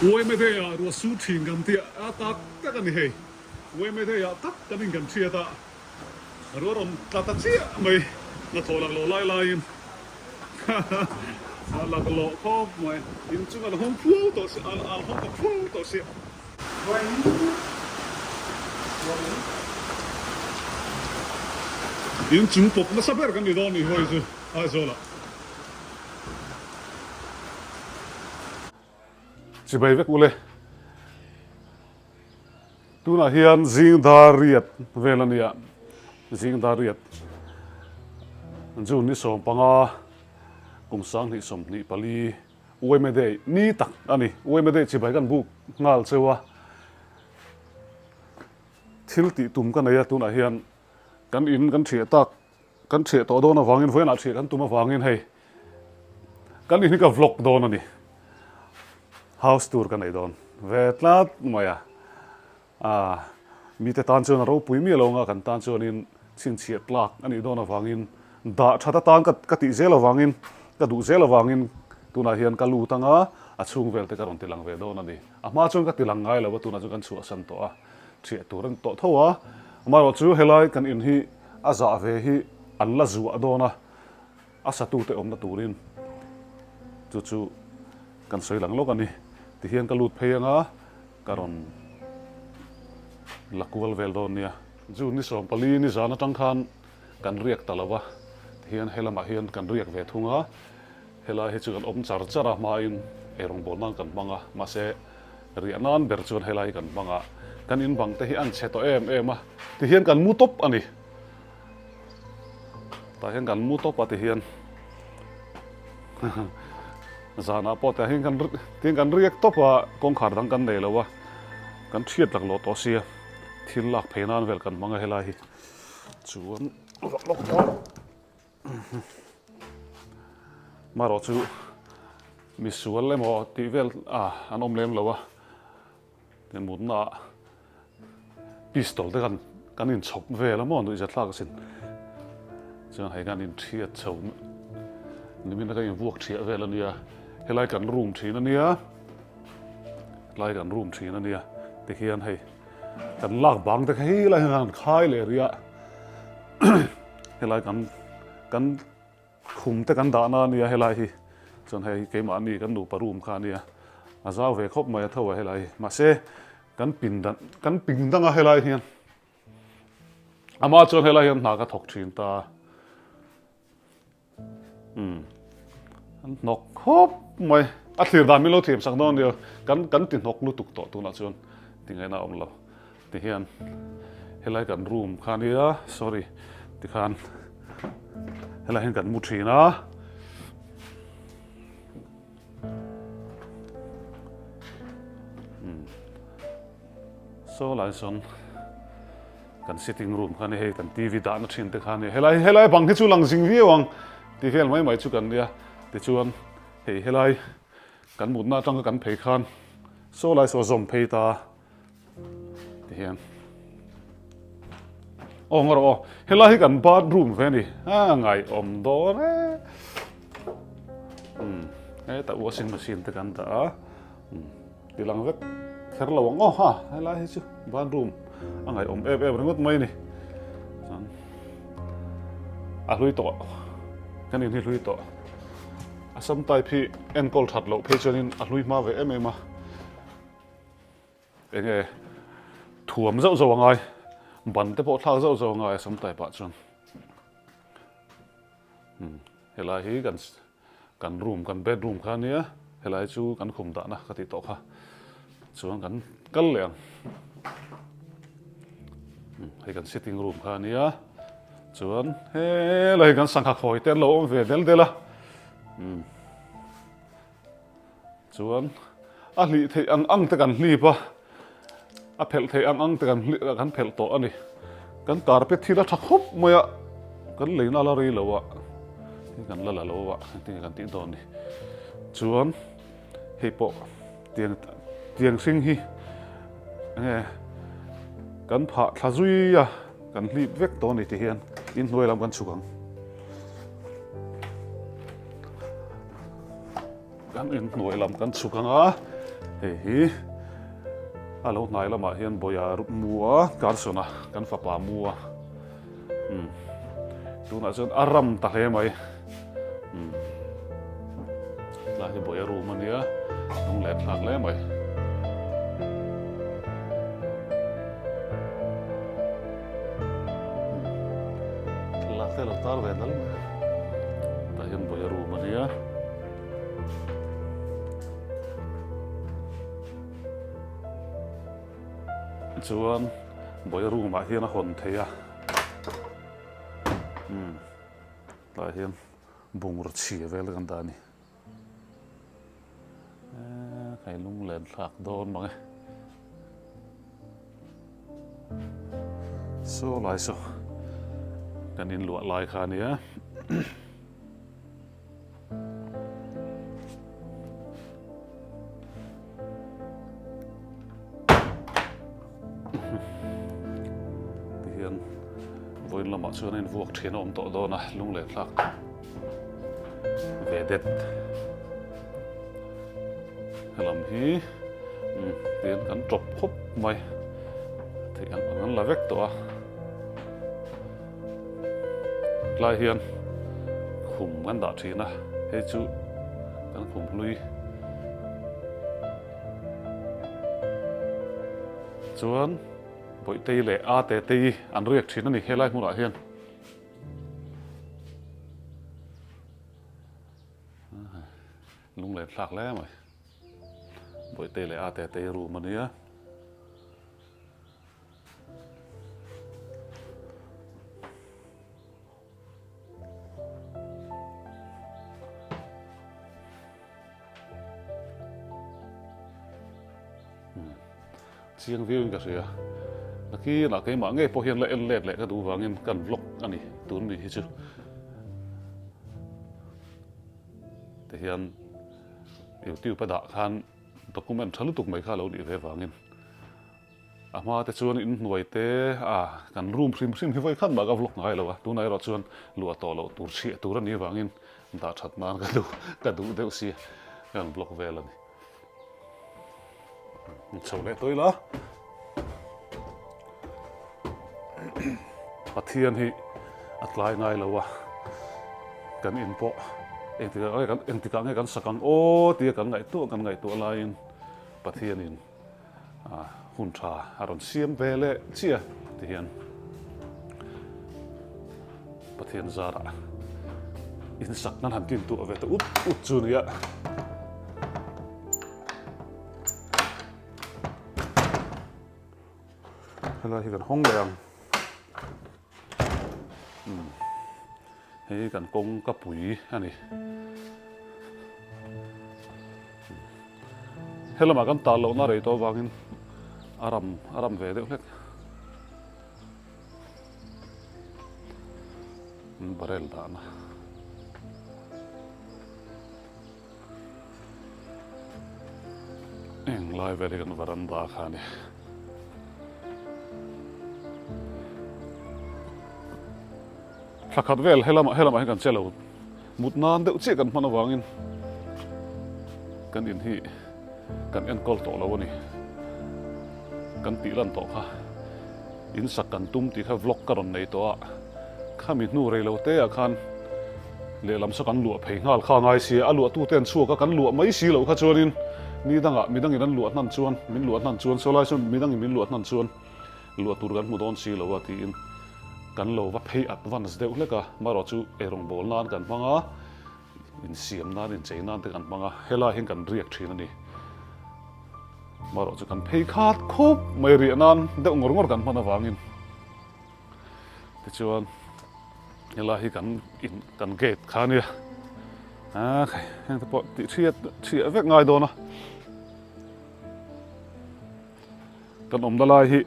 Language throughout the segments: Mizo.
Uaime day ah ruah su thin kan tih a tak tak a ni hei. Uaime day ah tak kan in kan hriat a, ruah rawn tla ta chiah mai hnathawh laklawh lai laiin a laklawh khawp mai. In chung a la hawng phuau tawh si, a la hawng ta phuau tawh si. In chung pawp nasa ber kan ni dawn ni hawi chu Aizawl ah. Chibai vek ule. Tunah hian zing dar riat vel a nia. Zing dar riat. June ni 15 kum 2024 Uaime Day ni tak a ni. Uaime Day chibai kan buk nghal cheu a. Thil tih tum ka nei a tunah hian kan in kan thiah tak Kan ṭhiah tawh dawn avangin vawiinah ṭhiah kan tum avangin hei kan in hi ka vlog dawn a ni. House tour ka nei dawn ve tlat mai a. Aaa mite tan chuan a ropui miah lo anga kan tan chuanin chhinchhiah tlak a nih dawn avangin dah ṭhat atan ka ka tih zel avangin ka duh zel avangin tunah hian ka lut anga a chhung vel te ka rawn ti lang ve dawn a ni. A hma chuan ka ti lang ngai lo a tunah chuan kan chhuahsan tawh a ṭhiah tur a ni tawh tho a. Amaherawhchu helai kan in hi A zah ve hi an la zuah dawn a, a satute awmna turin chu chu kan sawi lang lawk a ni. Tihian ka lut phei anga ka rawn la kual vel dawn nia. June ni 14 ni zan atang khan kan riak ta lo va, tihian helamah hian kan riak ve thung a, helai hi chu kan awm char char a hmain eirawngbawl nan kan hmang a, mahse riah nan ber chuan helai hi kan hmang a, kan in bang te hi an chhe tawh em em a, tihian kan mu tawp a ni. Tah hian kan mu tawp a tihian zanah pawh tah hian kan tihian kan riak tawp a, kawngkhar dang kan nei lo a, kan thiat laklawh tawh sia, thil lak phei nan vel kan hmang a helai hi chuan lawk lawk tawh. Marawh chu misual emaw tih vel a an awm lem lo a, mutna ah pistol te khan kan inchhawp vel a maw nuihza thlak asin. Chuan hei khan inthiat chho nimin a kan invuak thiah vel a nia, helai kan room thin a nia, helai kan room thin a nia tikhian hei kan lak bang te kha helai hian kan khai leh rih a. Helai kan kan khum te kan dahna a nia helai hi chuan hei keimahni kan nupa room kha a nia a zau ve khawp mai a tho a helai hi mahse kan pin dan kan ping dang a helai hian amah chuan helai hian hna ka thawk thin ta. Umm an hnawk khawp mai a thlir dan min lo thiam sak dawn nia kan kan ti hnawk lutuk tawh tunah chuan ti ngaihna a awm lo ti hian helai kan room kha nia sorry tikhan helai hian kan mu thin a. Saw lai sawn kan sitting room kha ni hei kan TV dahna thin te kha ni helai helai bang hi chu lang zing viau ang ti vel mai mai chu kan nia tichuan hei helai kan mutna atanga kan phei khan saw lai saw zawm phei ta ti hian aw ngaw rawh aw helai hi kan bathroom ve a ni a ngaihawm dawn e umm hetah washing machine te kan dah a. Ti lang vek kher lo ang aw ha helai hi chu bathroom a ngaihawm em em ringawt mai a ni chuan a hlui tawh kan in hi hlui tawh a sam type hi enkawl that loh phei chuanin a hlui hma ve em em a enge thuam zauh zauh a ngai ban te pawh thlak zauh zauh a ngai a sam type ah chuan helai hi kan Kan room, kan bedroom kha ania, helai chu kan khum dahna ka tih tawh kha. Chuan kan kal leh ang. Hei kan sitting room kha ania. Chuan helai kan sangha khawi te an lo awm ve del del a. Chuan a hlih theih ang ang te kan hlip a, a phelh theih ang ang te kan hlih kan phelh tawh a ni. Kan carpet hi la tha khawp mai a, kan leina la rei lo a, tin kan la la lo a, engtin nge kan tih dawn ni. Chuan hei pawh tiang tiang hring hi enge kan phah thla zui a, kan hlip vek tawh a ni ti hian inhnuai lam kan chhuk ang. Kan inhnuai lam kan chhuk ang a. Hei hi a lo hnai lamah hian Bawia mu a, Carson-a kan fapa mu a. Umm tunah chuan a ram ta hle mai. Umm tlai hi Bawia room a nia, lunglen thlak hle mai. Thlalak te lo tar ve dal mai. Tah hian Bawia room a nia. Chuan Bawia room ah hian a hawn thei a. Umm tah hian bungraw chhia vel kan dah a ni. Eee kai lunglen thlak dawn mang e. Saw lai saw kan inluah lai kha a nia. Tihian vawiin lamah chuan a invuak thin a awm tawh dawn a lunglen thlak ve det. Helam hi umm tihian kan tawp khawp mai theih ang ang an la vek tawh a. Tlai hian khum kan dah thin a, hei chu kan khum hlui. Chuan Bawihtei leh A Tetei an riak thin a ni helai hmunah hian. Lunglen thlak hle mai. Bawihtei leh A Tetei room a nia. Chiang viau in ka hria. Nakinah keimah ngei pawh hian la en let leh ka duh vangin kan vlog a ni tun mi hi chu. Tihian YouTube a dah khan document tha lutuk mai kha a lo nih ve vangin A hma te chuan in hnuai te a kan room hrim hrim hi vawi khat mah ka vlog ngai lo a, tunah erawh chuan luah tawh loh tur chhiah tur a nih avangin dah that nan ka duh ka duh deuh si ka han vlog vel a ni. Chho leh tawh ila Pathian hi a tlai ngai lo a, kan in pawh engtikah nge kan engtikah nge kan sak ang aw tia kan ngaihtuah kan ngaihtuah laiin Pathianin hun tha a rawn siam ve leh chiah ti hian Pathian zarah insak nan han tin tuah ve ta ut ut chu nia. Helai hi kan hawng leh ang. Hei kan kawngka pui a ni. Helamah kan tal lohna rei tawh avangin a ram a ram ve deuh hlek. Barrel dahna. Eng lai vel hi kan varanda kha a ni. Thla khat vel helamah helamah hian kan che lo. Mut nan deuh chiah kan hman avangin kan in hi kan enkawl tawh lo a ni. Kan tih lan tawh kha in sak kan tum tih kha vlog ka rawn nei tawh a. Khami hnu rei lo te ah khan lehlam saw kan luah phei nghal kha a ngai sia. A luahtute an chhuak a, kan luah mai si loh kha chuanin ni dangah midangin an luah hnan chuan min luah hnan chuan saw lai sawn midangin min luah hnan chuan luah tur kan hmu dawn si lo a tiin kan lo va phei advance deuh hlek a, marawh chu eirawng bawl nan kan hmang a, insiam nan inchei nan te kan hmang a, helai hian kan riak thin a ni. Marawh chu kan phei khat khawp mai riah nan deuh ngawr ngawr kan hman avangin tichuan helai hi kan in kan gate kha a nia, a heng te pawh tih chhiat chhiah vek ngai dawn a. Kan awmna lai hi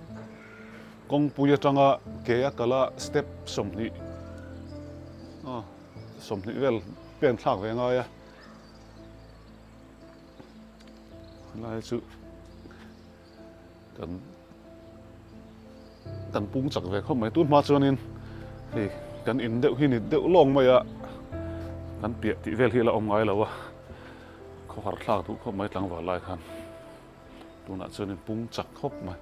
kawngpui atanga ke a kal a step 20 ah 20 vel pen thlak ve ngai a helai chu kan kan pung chak ve khawp mai tun hma chuanin hei kan in deuh hi ni deuh lawng mai a kan piah tih vel hi a la awm ngai lo a khawhar thlak duh khawp mai tlangval lai khan. Tunah chuanin pung chak khawp mai.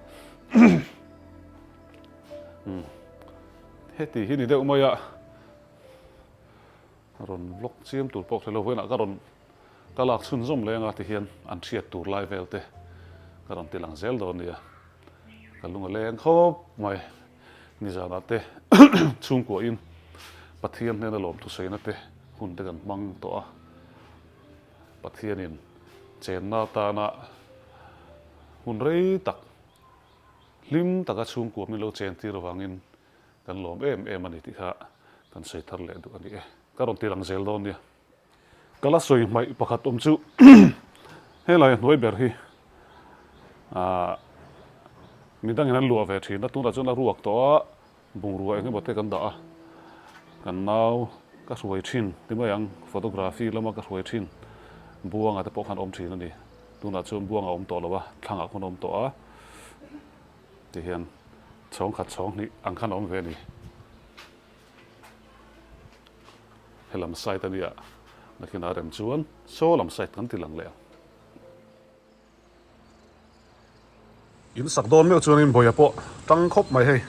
Umm heti hi ni deuh mai a, rawn vlog chiam tur pawh hre lo vawiinah ka rawn ka lak chhunzawm leng a tihian an hriat tur lai vel te ka rawn ti lang zel dawn nia. Ka lung a leng khawp mai. Nizanah te chhungkuahin Pathian hnena lawmthusawina te hun te kan hmang tawh a. Pathianin chenna atana hun rei tak hlim taka chhungkua min lo chentir avangin kan lawm em em a ni tih kha kan sawi thar leh duh a ni e. Ka rawn ti lang zel dawn nia. Ka la sawi hmaih pakhat awm chu helai hnuai ber hi ah midangin an luah ve thin a, tunah chuan a ruak tawh a. Bungrua eng emaw te kan dah a, kan nau ka hruai thin ti mai ang, photography lama ka hruai thin Buanga te pawh khan awm thin a ni. Tunah chuan Buanga a awm tawh lo a, thlangah khawn a awm tawh a, tihian chhawng khat chhawng hnih ang khan a awm ve a ni. Helam side a nia, nakinah rem chuan saw lam side kan ti lang leh ang. In sak dawn meuh chuanin bawia pawh tang khawp mai hei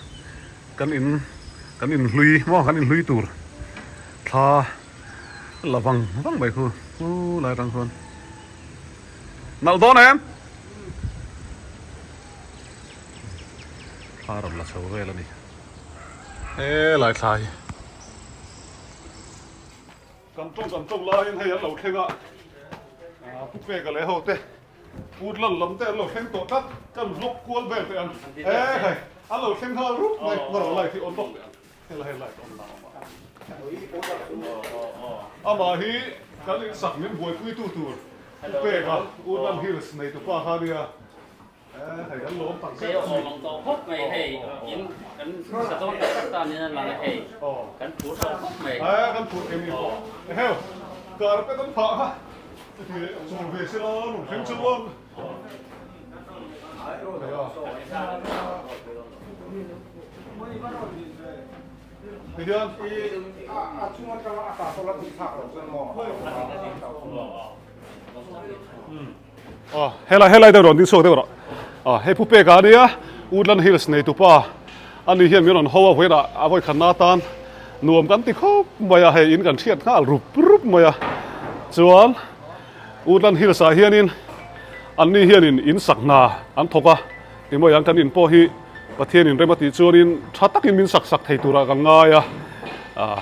kan in kan in hlui maw kan in hlui tur thla la vang vang mai khu hu lai atang chuan nalh dawn em thla rawn la chho vel a ni helai thla hi. Kan tawng kan tawng laiin hei an lo thleng a, Pu Peka leh ho te Woodland lam te an lo thleng tawh tlat, kan vlog kual vel teh ang, e hei an lo thleng nghal rup mai, ngarawh light hi on bawk teh ang, hela hei light on na a awm a, amah hi kan insak min buaipui tu tur Pu Peka Woodland Hills nei tupa kha ania. Hei a awm ang tawh khawp mai hei in kan sa dawn tak tak tan in a lang a hei kan phur tawh khawp mai. Kan phur em em pawh eheu carpet an phah kha chuti chawl ve sela rawn thleng chuan tihian a chung atanga a ta saw la tih thlak loh chuan maw. Aw helai helai deuh rawn ding chhuak deuh rawh aw hei pu peka ania Woodland Hills nei tupa ani hian min rawn ho a vawiinah a vawikhatna atan nuam kan ti khawp mai a hei in kan hriat nghal rup rup mai a chuan Woodland Hills ah hianin anni hianin in sak hna an thawk a timawi ang kan in pawh hi Pathianin rem a tih chuanin tha takin min sak sak thei turah kan ngai a ah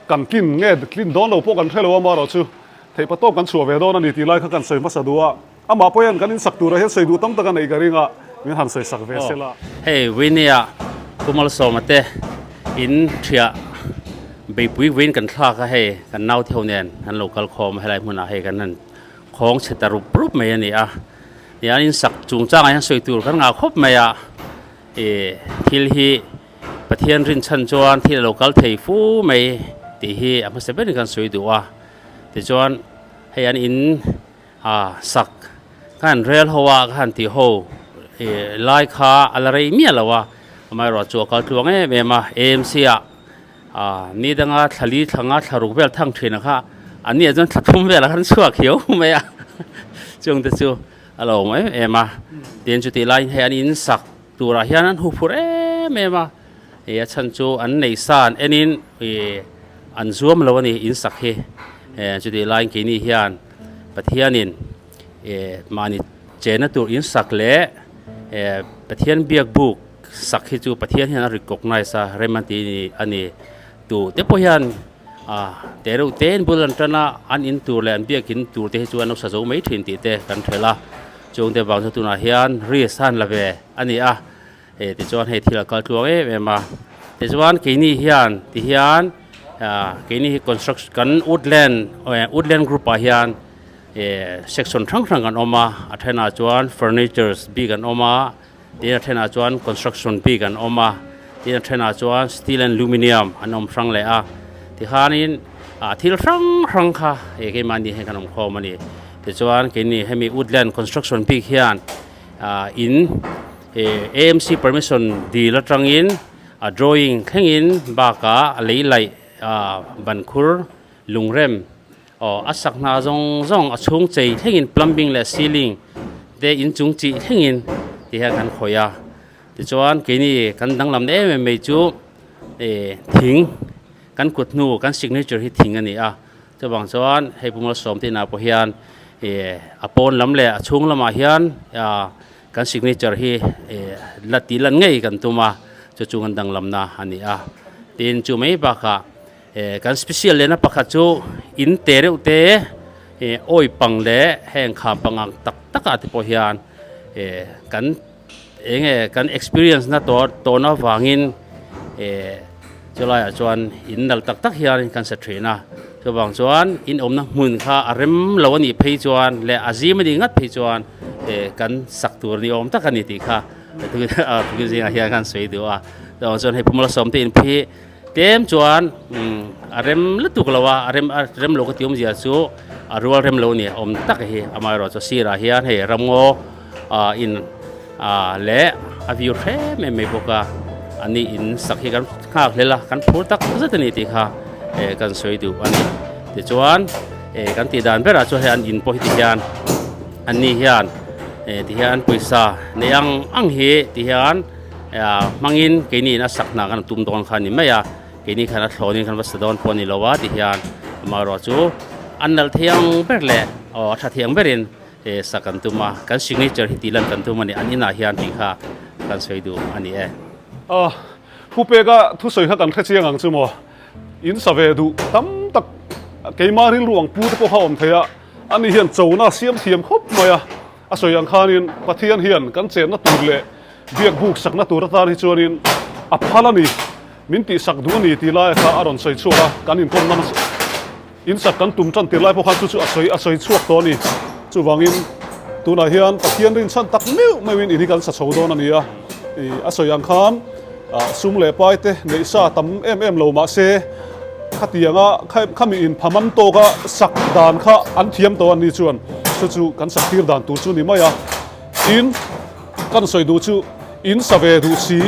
kan tlin nge tlin dawn lo pawh kan hre lo a amaherawhchu Theihpa tawk kan chhuah ve dawn a ni tih lai kha kan sawi hmasa duh a, amah pawh hian kan insak turah hian sawi duh tam tak a neih ka ring a, min han sawi sak ve se la. Hei Winnie-a Pu Malsawma te in thiah beipui vawiin kan thlak a, hei kan naute ho nen an lo kal khawm a, helai hmunah hei kan han khawng chhe ta rup rup mai a ni a, ih an insak chungchangah hian sawi tur kan ngah khawp mai a, ih thil hi Pathian rinchhan chuan thil a lo kal thei fu mai tih hi a hmasa berin kan sawi duh a. Tichuan hei an in ah sak ka han rel ho a ka han tih ho ih lai kha a la rei miah lo a amaherawh chu a kal tluang em em a AMC ah ah ni danga thla li thla nga thla ruk vel thang thin ang kha an nih ah chuan thla thum velah khan chhuak hiau mai a chung te chu a lo awm em em a tin chutih laiin hei an in sak turah hian an hu phur em em a ih a chhan chu an nei sa an enin ih an zuam lo a ni in sak hi eh chutih laiin keini hian Pathianin ih mahni chenna tur in sak leh eh Pathian biak buk sak hi chu Pathian hian a recognize a rem a ti a ni tu te pawh hian ah te reuh te in bul an tan a an in tur leh an biak in tur te hi chu an lo sa zo mai thin tih te kan hrelh a. Chungte vang chu tunah hian risk a han la ve a ni a, eh tichuan hei thil a kal tluang em em a. Tichuan keini hian tihian ah keini hi construction kan woodland woodland group ah hian eh section hrang hrang kan awm a, a thenah chuan furnitures bik an awm a, tin a thenah chuan construction bik an awm a, tin a thenah chuan steel and aluminium an awm hrang leh a tikhanin ah thil hrang hrang kha ih keimahni hian kan awm khawm a ni tichuan keini hemi woodland construction bik hian ah in ih A M C permission dil atangin a drawing thlengin bakah a lei laih ah ban khur lungrem. Aw, a sak hna zawng zawng a chhung chei thlengin plumbing leh ceiling te inchung chih thlengin ti hian kan khawih a tichuan keini kan danglam em em mai chu ih thing kan kut hnu kan signature hi thing a ni a chuvang chuan hei Pu Malsawm te inah pawh hian ih a pawn lam leh a chhung lamah hian ah kan signature hi ih la tih lan ngei kan tum a chu chu kan danglamna a ni a tin chu mai bakah Eh kan special lehna pakhat chu in te reuh te eh awi pang leh heng kham pangang tak tak ah te pawh hian eh kan eng nge kan experience na tawh tawhna avangin eh chulai ah chuan in nalh tak tak hian kan sa thin a chuvang chuan in awmna hmun kha a rem lo a nih phei chuan leh a zim a nih ngat phei chuan eh kan sak tur ni awm tak a ni tih kha tukin zingah hian kan sawi duh a chuvang chuan hei Pu Malsawmte in phei hi Tlem chuan a rem lutuk lo a, a rem a rem lo ka ti awmzia chu a rual rem lo ni awm tak hi amaherawh chu sirah hian hei ramngaw ah in ah leh a view hrem em mai bawk a, a ni in sak hi kan nghak hlel a kan phur tak zet a ni tih kha eh kan sawi duh a ni. Tichuan eh kan tih dan berah chuan hei an in pawh hi ti hian an ni hian eh ti hian pawisa nei ang ang hi ti hian. Hmangin keini in a sak hna kan tum dawn kha a ni mai a, keini khan a thlawnin kan va sa dawn pawh a ni lo a ti hian amaherawh chu an nalh thei ang ber leh aw a tha thei ang berin sak kan tum a, kan signature hi tih lan kan tum a ni, an inah hian tih kha kan sawi duh a ni e. A Pu Peka thusawi kha kan hre chiang ang chu maw? In sa ve duh tam tak keima rilru ang pu te pawh kha awm thei a, ani hian chona siam thiam khawp mai a, a sawi ang khanin Pathian hian kan chenna tur leh Biak buk sakna tur atan hi chuanin a phal a ni, min tihsak duh a ni tih lai kha a rawn sawi chhuak a, kan inkawmna hmasa insak kan tum tan tir lai pawh khan chu chu a sawi a sawi chhuak tawh a ni. Chuvangin tunah hian Pathian rinchhan tak meuh meuhin in hi kan sa chho dawn a ni a, ih a sawi ang khan sum leh pai te neih sa tam em em lo mah se khatianga khami inphaman tawka sak dan kha an thiam tawh a ni chuan chu chu kan sak tir dan tur chu ni mai a, tin. Kan sawi duh chu in sa ve duh si,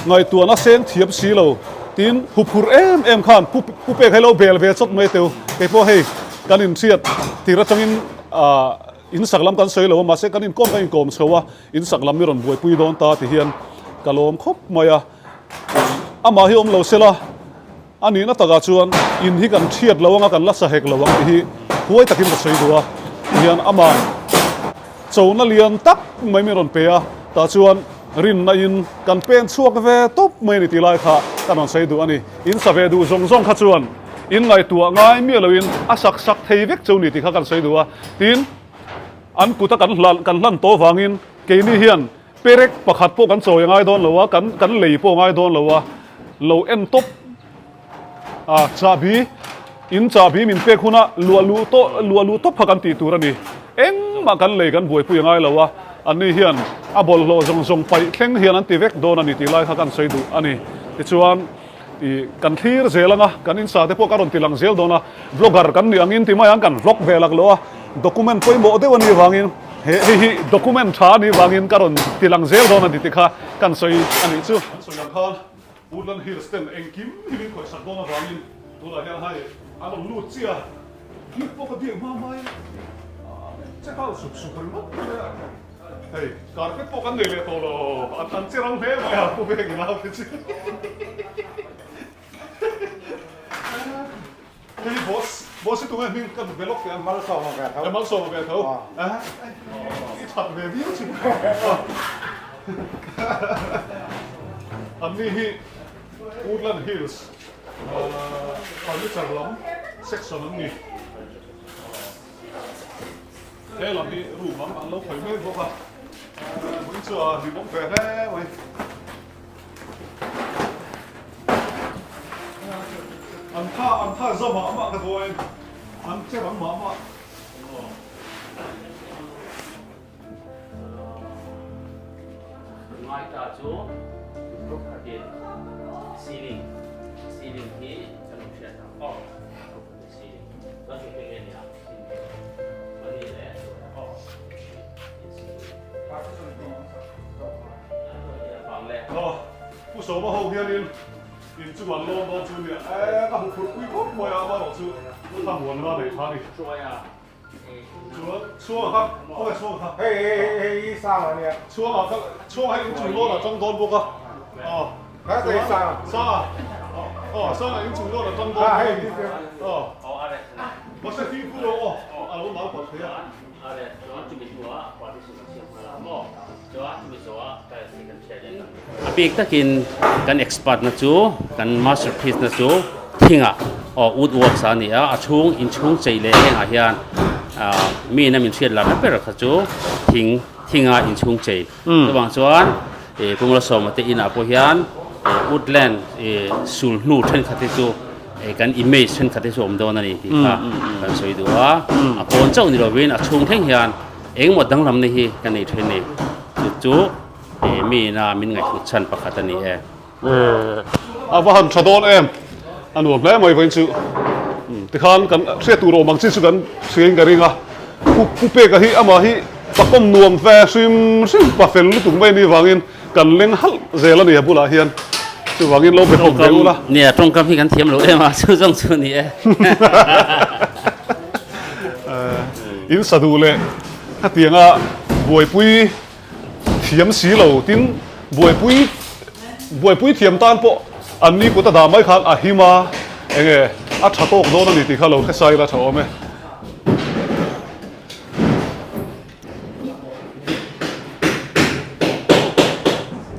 ngaihtuahna seng thiam si lo, tin huphurh em em khan pu pu pek hei lo bel ve chawt mai teu. Kei pawh hei kan inhriat tir atangin ah in sak lam kan sawi lo a, mahse kan inkawm kan inkawm chho a, in sak lam i rawn buaipui dawn ta ti hian ka lawm khawp mai a. Amah hi awm lo sela a nihna takah chuan in hi kan thiat lo anga kan la sa hek lo ang tih hi huai takin ka sawi duh a, tihian amah chona lian tak mai min rawn pe a, tah chuan rinna in kan pen chhuak ve tawp mai a ni tih lai kha ka rawn sawi duh a ni. In sa ve duh zawng zawng kha chuan in ngaihtuah ngai miah loin a sak sak thei vek cheu ni tih kha kan sawi duh a, tin an kuta kan hlan kan hlan tawh vangin keini hian Perek pakhat pawh kan chawi a ngai dawn lo a, kan kan lei pawh a ngai dawn lo a, lo en tawp a, chahbi, in chahbi min pek huna luah luh tawh luah luh tawp kha kan tih tur a ni. Engmah kan lei kan buaipui a ngai lo a, anni hian a bawlhhlawh zawng zawng paih thleng hian an ti vek dawn a ni tih lai kha kan sawi duh a ni. Tichuan. Ih, kan thlir zel ang a, kan insa te pawh ka rawn ti lang zel dawn a, vlogger kan nih angin ti mai ang kan vlog ve lak lo a, document pawimawh deuh a nih vangin he hei hi document tha a nih vangin ka rawn ti lang zel dawn a ni tih kha kan sawi a nih chu. Kan sawi ang khan Woodland Hills ten engkim hi min khawihsak dawn avangin tunah hian hei an rawn lut chiah a, gate pawh ka biak hma hmain check out sup sup ringawt mai a. Hei carpet pawh kan nei leh tawh lo an an che rang hle mai a pu vek in au te chu hei boss boss hi tunge hming ka ve lawk teh a Malsawma ve tho Malsawma ve tho i that ve viau chu an ni hi Woodland Hills furniture lam section an ni. He lam hi room lam an lo khawi mek bawk a, hmun chu a hlimawm ve hle mai. An tha an tha za mah mah ka duain an che rang mah mah. Ngai ta chu group khatin ceiling ceiling hi kan awm hriat ang aw ceiling chuan hei hei nge nia. Pu Sawma ho hianin in chu an lawm dawn chu nia e ka huphurh pui khawp mai a amaherawh chu thlamuanna nei tha a ni. Chuan chhuang kha khawnge chhuang kha? Hei hei hei hei hi sang a nia. Chhuang ah kha chhuang hei inchung lawn ah tang dawn bawk a. Aw. Kha hei sang. Sang a. Aw sang ah inchung lawn ah tang dawn bawk a ni. Aw. Mahse fimkhur rawh aw. A lo nal palh thei a. A bik takin kan expert na chu kan masterpiece na chu thingah aw wood works a ni a, a chhung inchhung chei leh hengah hian ah mi ina min hriat larna ber kha chu thing thinga inchhung chei chuvang chuan ih Pumlasawma te inah pawh hian ih woodland ih sulhnu thenkhat te chu ih kan image thenkhat te chu a awm dawn a ni tih kha kan sawi duh a, a pawn chauh ni lovin a chhung thleng hian Engmaw danglamna hi ka nei thin ni? Chu chu ih mi ina min ngaihhlut chhan pakhat a ni e. A va han tha dawn em? A nuam hle mai vawiin chu. Tikhan kan hriat tur awm ang chi chu kan hriain ka ring a. Pu Pu Peka hi amah hi pakawm nuam ve hrim hrim pa fel lutuk mai a nih vangin kan leng halh zel a ni a bulah hian. Chuvangin lo be kawp ve ula. Nia, tawngkam hi kan thiam lo em a, chu zawng chu a ni e. In sa duh leh hetianga buaipui thiam si lo tin buaipui buaipui thiam tan pawh an ni kut a dah mai khan a him a, enge a tha tawk dawn a ni tih kha lo hre sai ila tha awm e.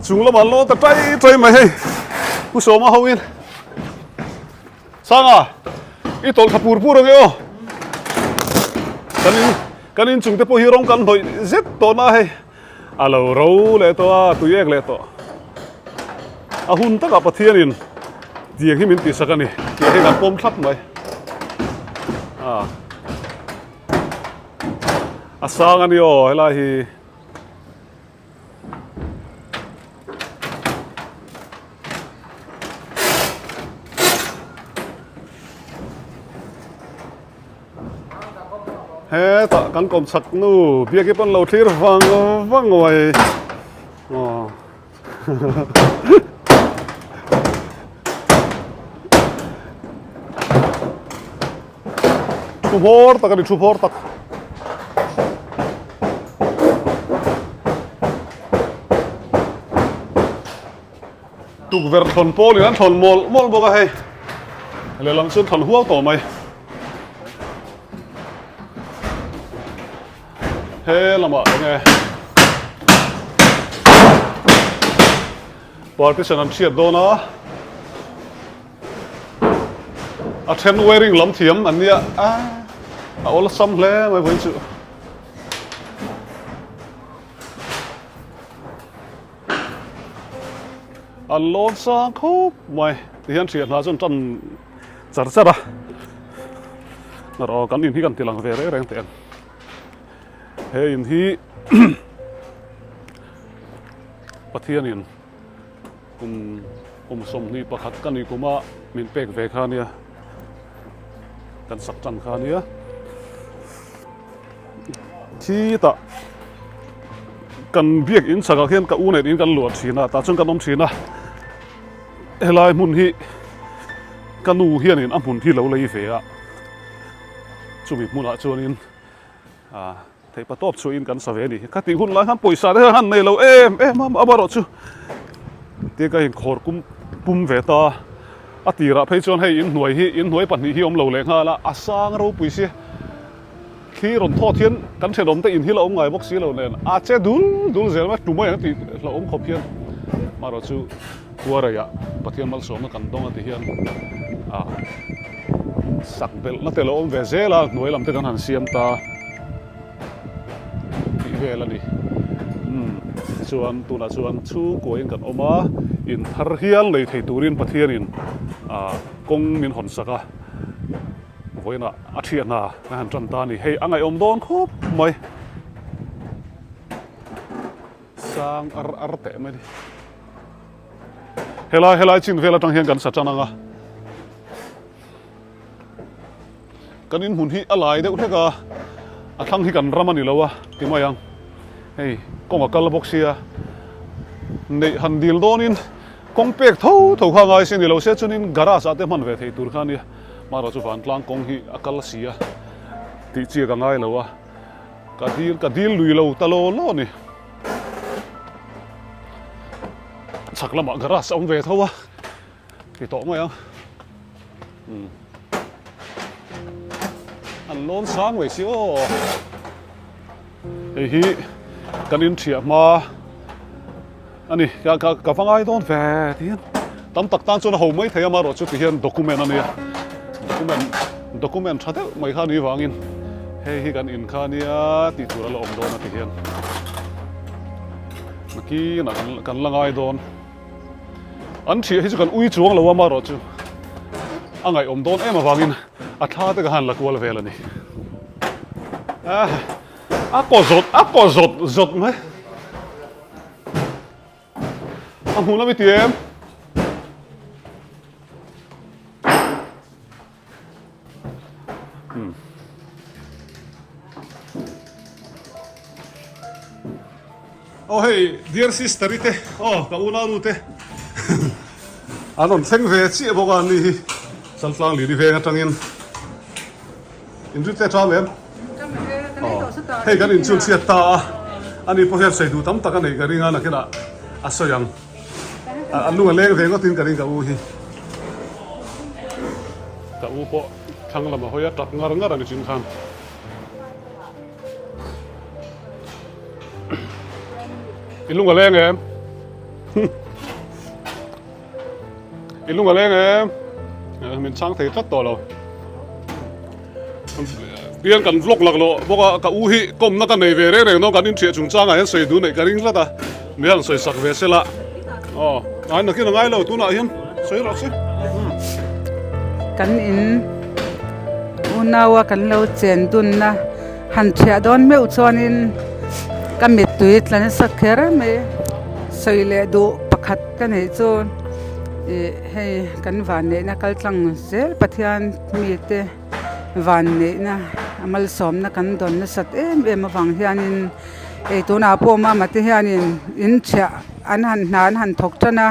Chung lamah an lo ta tai tai mai hei Pu Sawma ho in Sanga i tawlh thla pur pur ange aw kan in kan in chung te pawh hi rawng kan hnawih zet tawh na hei a lo ro leh tawh a tui ek leh tawh a hun takah Pathianin tiang hi min tihsak a ni tih hi kan pawm thlap mai a. A sang a ni aw helai hi. Hetah kan kawm chak nu biak hi pawn lo thlir vang vang mai aw. Thu hmawr tak a ni thu hmawr tak. Tukverh thlawn pawlin an thlawn mawlh mawlh bawk a hei. Lehlam chuan thlawn huau tawh mai. He lamah enge partition an hriat dawn a. A then wiring lam thiam an nia a a awlsam hle mai vawiin chu. An lawn sang khawp mai ti hian hriat hna chuan tan char char a erawh kan in hi kan ti lang ve reng reng teh ang he in hi Pathianin Kum kum 21 ka nih kuma min pek ve kha ania, kan sak tan kha ania. Khitah kan biak in chhakah khian ka u nen in kan luah thin a, tah chuan kan awm thin a. Helai hmun hi ka nu hianin a hmun hi lo lei ve a, chumi hmunah chuanin ah. Theihpa tawp chhuahin kan sa ve a ni. Ka tih hun lai khan pawisa te khan nei lo em em a, amaherawh chu tia ka inkhawr kum pum ve ta a. A tirah phei chuan hei inhnuai hi inhnuai pahnih hi awm lo leh nghal a, a sang ropui si. Thli rawn thawt hian kan thenawm te in hi la awm ngai bawk si lo nen a che dul dul zel mai, tumai ang tih hlauhawm khawp hian amaherawh chu Kuareiah Pathian malsawmna kan dawng a ti hian a sak belhna te lo awm ve zel a, hnuai lam te kan han siam ta tih vel a ni. Umm tichuan tunah chuan chhungkuain kan awm a, in thar hial nei thei turin Pathianin ah kawng min hawn sak a, vawiinah a thiah hna kan han tan ta a ni. Hei a ngaihawm dawn khawp mai. Sang ar ar teh mai a ni. Helai helai chin vel atang hian kan sa tan ang a. Kan inhmun hi a lai deuh hlek a, a thlang hi kan ram a ni lo a ti mai ang. Hei kawng a kal bawk sia, neih han dil dawnin kawng pek tho tho kha ngai si ni lo se chuanin garage ah te hman ve thei tur kha a nia. Marawh chu vantlang kawng hi a kal si a. Tih chiah ka ngai lo a, ka dil ka dil lui lo ta law law a ni. Chhak lamah garage a awm ve tho a, ti tawh mai ang. Umm an lawn sang mai si aw. Hei hi kan inthiah hma a ni ka ka ka va ngai dawn ve ti hian tam tak tan chuan a ho mai thei a amaherawh chu ti hian document a nia document document tha deuh mai kha a nih vangin hei hi kan in kha a nia tih tur a la awm dawn a ti hian nakinah kan kan la ngai dawn. An thiah hi chu kan ui chuang lo a amaherawh chu a ngaihawm dawn em avangin a thla te ka han la kual vel a ni. A kaw zawt a kaw zawt zawt mai. A hmuh lam i ti em? Aw hei dear sister i te aw ka unau nu te an rawn thleng ve chiah bawk a an ni hi Chaltlang Lili veng atangin inrit te ṭam em hei kan inchhun chhiat ta a ani pawh hian sawi duh tam tak a neih ka ring a nakinah a sawi ang. A lung a leng ve ngawtin ka ring ka u hi. Ka u pawh thlang lam a hawi a tap ngar ngar a ni chin khan. I lung a leng em? I lung a leng em? Min chhang thei tlat tawh lo. Pian kan vlog lak loh bawk a, ka u hi kawmna ka nei ve reng reng dawn kan inṭhiah chungchangah hian sawi duh neih ka ring tlat a, mi han sawi sak ve se la. Aw, ngai nakin a ngai lo tunah hian sawi rawh se. Kan in unaua kan lo chen dunna han ṭhiah dawn meuh chuanin ka mittui tla nasa kher mai sawi leh duh pakhat ka neih chu ih hei kan vanneihna kal tlang zel Pathian mite vanneihna a malsawmna kan dawn nasat em em avang hianin hei tunah pawh mama te hianin in chhiah an han hna an han thawk tan a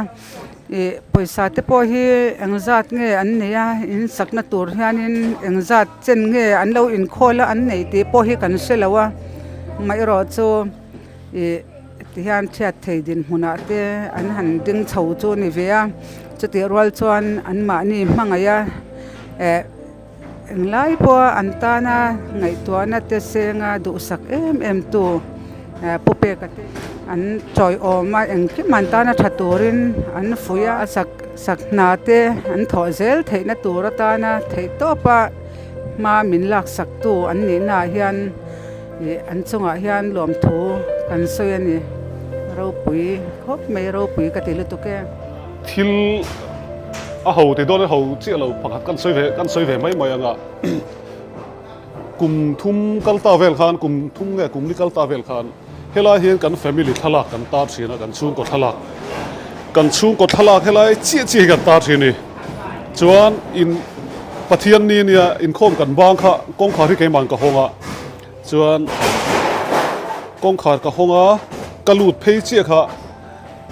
ih pawisa te pawh hi engzat nge an nei a in sakna tur hianin engzat chen nge an lo inkhawl a an nei tih pawh hi kan hre lo a amaherawh chu ih tihian chhiat thei dinhmunah te an han ding chho chu a ni ve a chutih rual chuan anmahni hmangaih a eh englai pawha an tana ngaihtuahna te senga duhsak em em tu eh pu peka te an chawiawm a engkim an tana tha turin an fuih a a sak sak hna te an thawh zel theihna tur atana theihtawpa hma min laksak tu an nihna ah hian. Ih an chungah hian lawmthu kan sawi a ni. Ropui khawp mai ropui ka ti lutuk e. Thil a ho ti dawn a ho chiah lo pakhat kan sawi ve kan sawi ve mai mai anga kum thum kal ta vel khan kum thum nge kum ni kal ta vel khan helai hian kan family thlalak kan tar thin a kan chhungkaw thlalak kan chhungkaw thlalak helai chiah chiah hi kan tar thin a ni chuan in Pathian ni nia inkhawm kan bang kha kawngkhar hi keimah ka hawng a chuan kawngkhar ka hawng a ka lut phei chiah kha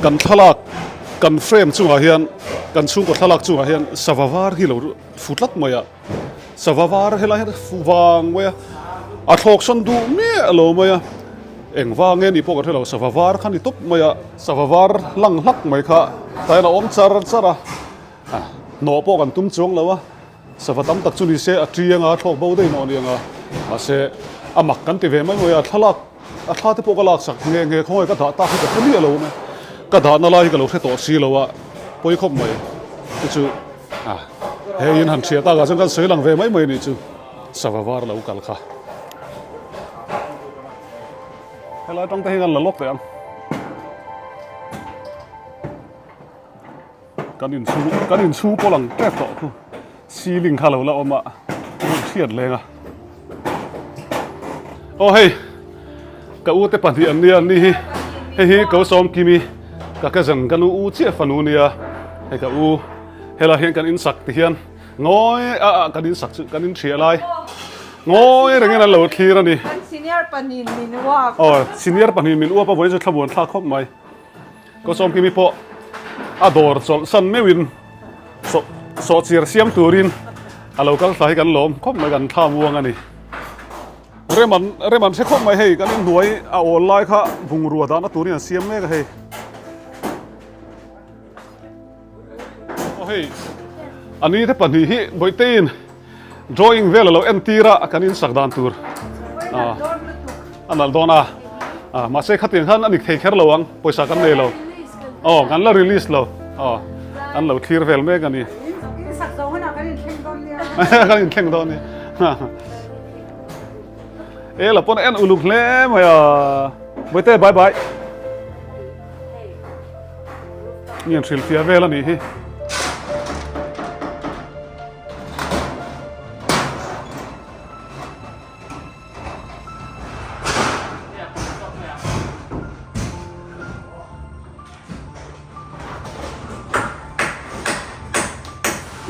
kan thlalak kan frame chungah hian kan chhungkaw thlalak chungah hian sava var hi lo fu tlat mai a sava var helai hian fu vang mai a a thlawk sawn duh miah lo mai a engvang nge ni pawh ka hre lo sava var kha ni tawp mai a sava var lang hlak mai kha tah hian a awm char char a. Hnawh pawh kan tum chuang lo a, sava tam tak chu ni se a ṭi anga thlawk bo daih nawh aniang a, mahse a mak kan ti ve mai mai a, thlalak a thla te pawh ka lak sak nghe nghe khawngaih ka dah tak hi ka hre miah lo mai, ka dahna lai hi ka lo hre tawh si lo a, pawi khawp mai chu chu a hei in han hriat takah chuan kan sawi lang ve mai mai a nih chu sava var lo kal kha. Helai atang te hian kan la lawk teh ang. Kan inchhung kan inchhung pawh lang tep tawh khu ceiling kha lo la awm a rawn hriat leng a aw hei ka u te pahnih an nia an ni hi hei hi ko sawm kimi ka cousin ka nu u chiah fanu nia hei ka u helai hian kan insak ti hian ngawi a a kan insak chu kan inthriah lai ngawi rengin an lo thlir a ni kan senior pahnih min uap aw senior pahnih min uap a vawiin chu thlamuan thlak khawp mai. Ka sawmkimi pawh a dawr chawlh san meuhin sawhchir siam turin a lo kal thla hi kan lawm khawp mai kan thla muang a ni. Rem an rem an hre khawp mai hei kan inhnuai a awl lai kha bungrua dahna turin an siam mek a hei. Aw hei a ni te pahnih hi Bawihteiin drawing vel a lo entir a kan insak dan tur a nalh dawn a mahse khatiang khan a ni thei kher lo ang pawisa kan nei lo aw kan la release lo aw an lo thlir vel mek a ni kan inthleng dawn nia e la pawn en uluk hle mai a Bawihte bye bye. Ngen hrilhfiah vel a nih hi.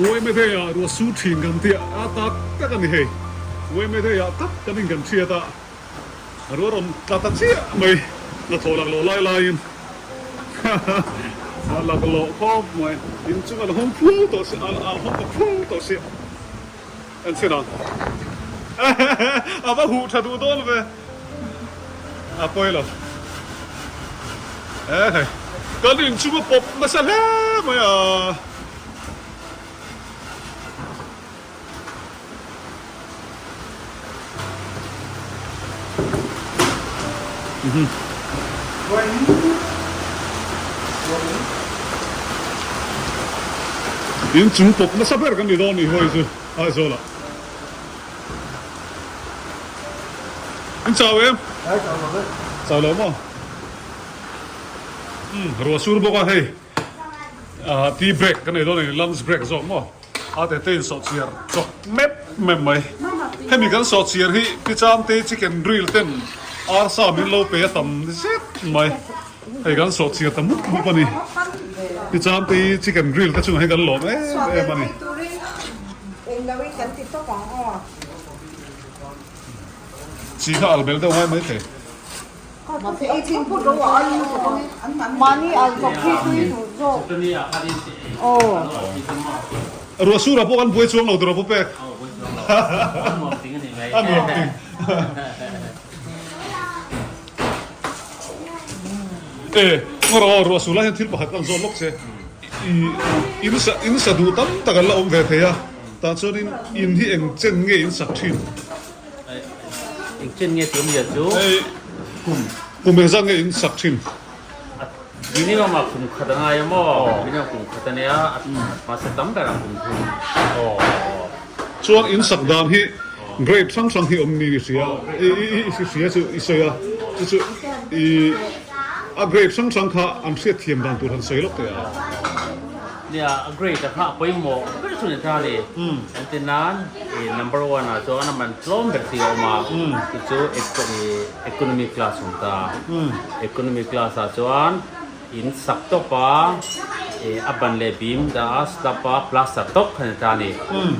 Uaimedei ah ruah su thin kan tih a tak tak a ni hei. Uaimedei ah tak kan in kan hriat a. A ruah rawn tla ta chiah mai, hnathawh laklawh lai laiin a laklawh khawp mai. In chung a la hawng phur tawh si, a hawng ta phur tawh si. En chhin ang. A va huh tha duh dawn ve. A pawi lo. E hei, kan in chung a pawp nasa hle mai a. In chung pawp nasa ber kan ni dawn nih hawi chu Aizawl ah. In chau em? Chau lo maw? Umm ruah sur bawk a hei. Tea break kan nei dawn a ni, lunch break zawk maw? A tete in sawhchiar chawk mep mep mai. Hemi kan sawhchiar hi Pichante chicken grill ten arsa min lo pe a tam zet mai. Hei kan sawhchiar ta mup mup a ni. Pichante chicken grill te chungah hian kan lawm em em a ni. Chi kha al bel deuh ngai maithei. Ruah surah pawh kan buai chuang lo tur a pu pek. A nuam ting. E, ngawr aw ruah sur lai hian thil pakhat kan zawt lawk che. I in sa in sa duh tam tak an la awm ve thei a, tah chuanin in hi eng chen nge in sak thin? Engchen nge tih awmzia chu kum. Kum engzat nge in sak thin? Minimum ah kum khat a ngai a maw? Minimum kum khat a nia, mahse tam berah kum thum. Chuan in sak dan hi grade hrang hrang hi awm ni i hria, i hria chu i sawi a, chu chu i a grade hrang hrang kha an hriatthiam dan tur han sawi lawk teh a. Nia, a grade a kha a pawimawh ber chu ni ta ni. Engtin nan i number one ah chuan a man tlawm ber tih a awm a, chu chu economy class awm ta. Economy class ah chuan in sak tawp a, a ban leh bim dah a, slab a, plaster tawp kha ni ta ni.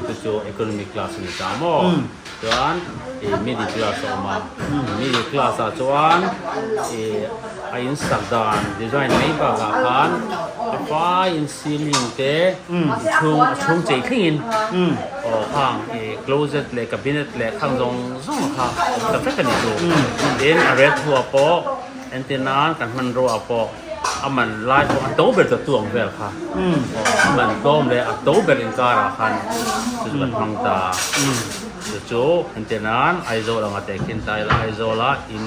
Chu chu economy class a ni ta maw. Chuan i middle class a awm a, middle class ah chuan i a in sak dan design mai bakah khan a faiin ceiling te chhung a chhung chei thlengin aw khang i closet leh cabinet leh khang zawng zawng kha a awm ta vek a ni chu. Tin a red thu ah pawh entir nan kan hmanrua ah pawh a man lai pawh a to ber ta tu ang vel kha aw a man tlawm leh a to ber inkarah khan chu chu kan hmang ta chu chu entir nan Aizawl anga tehkhin ta ila Aizawla in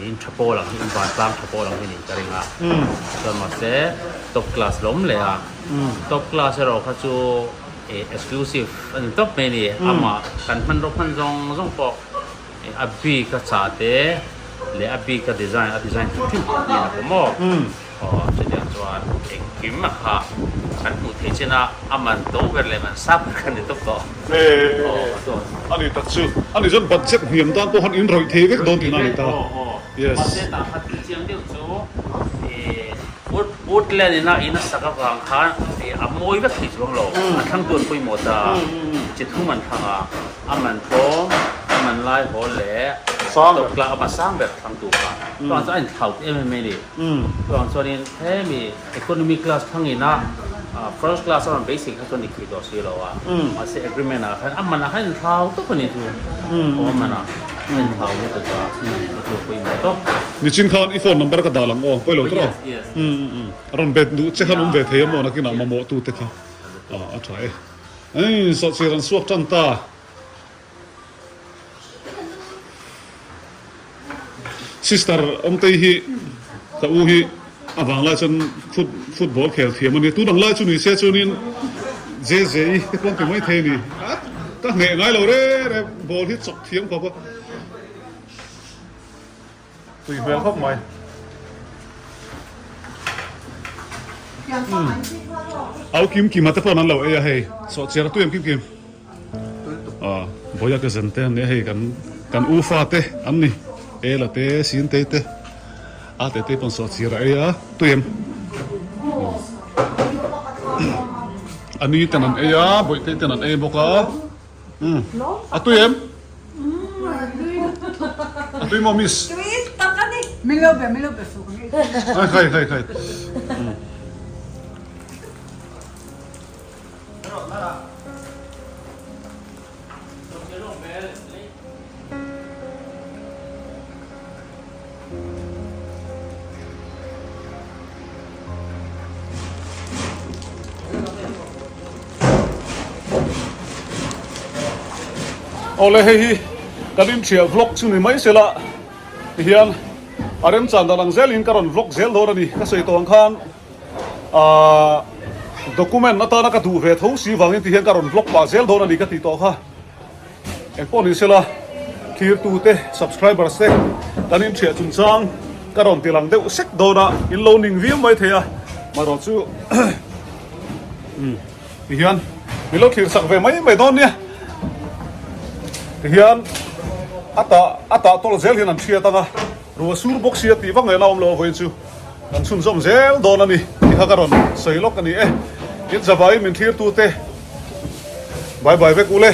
in tha pawl ang hi in vantlang tha pawl ang hi niin ka ring a chuan mahse top class la awm leh a top class erawh kha chu exclusive a ni tawp mai a ni amah kan hmanraw hman zawng zawng pawh A bik a chah te leh a bik a design a design hrim hrim niin a pawm aw. Aw chutiang chuan engkim a kha kan hmuh theih chin a, a man to ber leh man sang ber kha ni tawp tawh. Aw A ni tak chu. A ni chuan budget hniam tan pawh han inrawih thei vek dawn tihna a ni ta. Yes. Mahse tah kha thil chiang deuh chu Woodland ina in a sak avang khan a mawi vek thei chuang lo. A thlangtu an pawimawh ta. Chi thum an thlang a. A man tlawm, a man lai hawl leh tawp tla ama sang ber thlangtu kha chuan chuan a inthlau em em mai a ni. Chuan chuanin hemi economy class thlangin a first class a rawn beisei kha chuan dik thei tawh si lo a, mahse agreement ah khan a man ah khan a inthlau tawp a ni chu aw a man ah. A inthlau lutuk a, chu chu pawimawh tawp. Nichin khan i phone number ka dah lang aw, pawi lo tawh aw. A rawn bet duh che khan awm ve thei a maw nakinah mamawh tu te kha a tha e. Ei sawhchir an suak tan ta. Sister Awmtei hi ka u hi a vang lai chuan foot football khel thiam a ni. Tun ang lai chu ni se chuanin JJ-i te pawh an ti mai thei a ni. Ka hneh ngai lo re re ball hi chawk thiam khawp a. Tui hmel khawp mai. Au Kim Kima te pawh an lo ei a hei. Sawhchiar a tui em Kim Kim? Ah, Boya ka zen te an ni a hei kan kan u fa te an ni. Ela te, Sintei te, a te te pawn sawhchiar a ei a, tui em? A ni ten an ei a, Bawihtei ten an ei bawk a. Umm a tui em? A tui maw miss? Tui tak a ni. Min lo be min lo be suk ni. Ai khai khai khai. Awle hei hi kan inthial vlog chu ni mai se la tihian a remchan dan ang zelin ka rawn vlog zel dawn a ni ka sawi tawh ang khan ahh document atana ka duh ve tho si vangin tihian ka rawn vlog pah zel dawn a ni ka tih tawh kha. Engpawh ni sela, thirtute, subscribers te kan inthiah chungchang ka rawn ti lang deuh sek dawn a, in lo ning viau mai thei a, marawh chu umm tihian min lo thlir sak ve mai mai dawn nia. Tihian a tah a tah tawl zel hian an thiat ang a, ruah sur bawk sia tih vak ngaihna awm lo a vawiin chu kan chhunzawm zel dawn a ni tih kha ka rawn sawi lawk a ni e. In zavaiin min thlirtute. Bye bye vek ule.